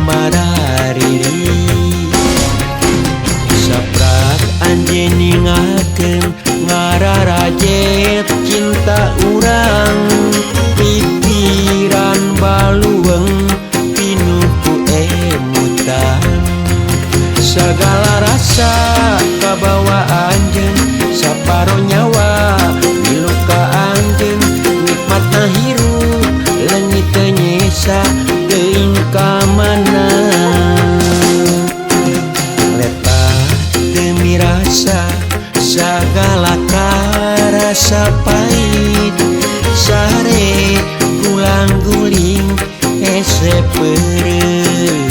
marariri. Saprak anjeun ningalkeun ngararajet cinta urang, pikiran baluweung pinuh ku emutan. Sagala rasa kabawa anjeun, saparo nyawa milu ka anjeun. Nikmatna hirup leungit teu nyesa teuing ka mana. Letah teu mirasa sagala karasa pahit, sare gulang guling hese peureum.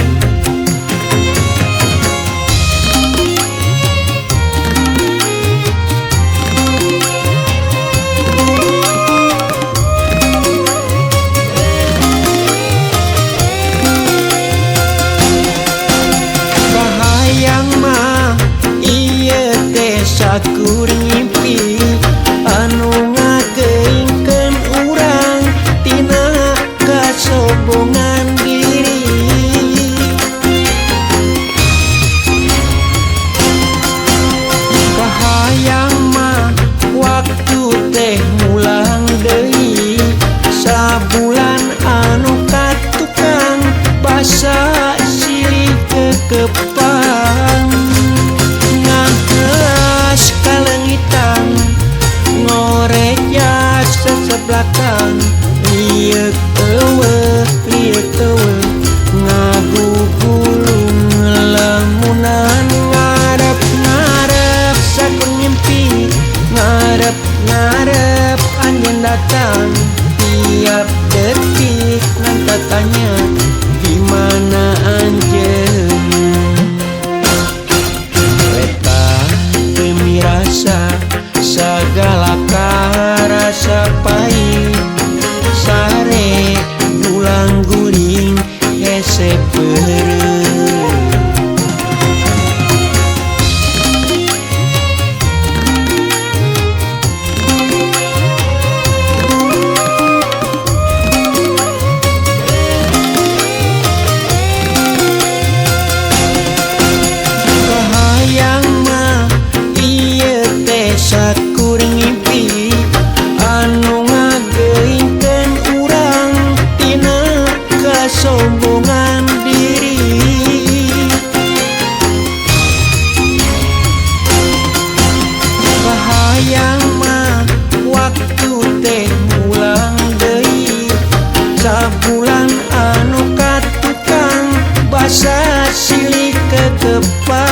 Kahayang mah ieu teh sakur ngimpi anu ngageungkeun urang tina kasombongan diri. Kahayang mah waktu teh mulang deui, sabulan anu katukang basa silih kekepang. Ngahelas kalengitan ngorejas seseblakan, lieuk eueuh lieuk eueuh ngagugulung lamunan. Ngarep-ngarep sakur ngimpi, ngarep-ngarep anjeun datang, tiap detik ngan tatanya di mana anjeun. Letah teu mirasa sagala karasa pahit, sare gulang guling hese peureum. Kahayang mah ieu teh sakur ngimpi anu ngageungkeun urang tina kasombongan diri. Kahayang mah waktu teh mulang deui, sabulan anu katukang basa silih kekepang.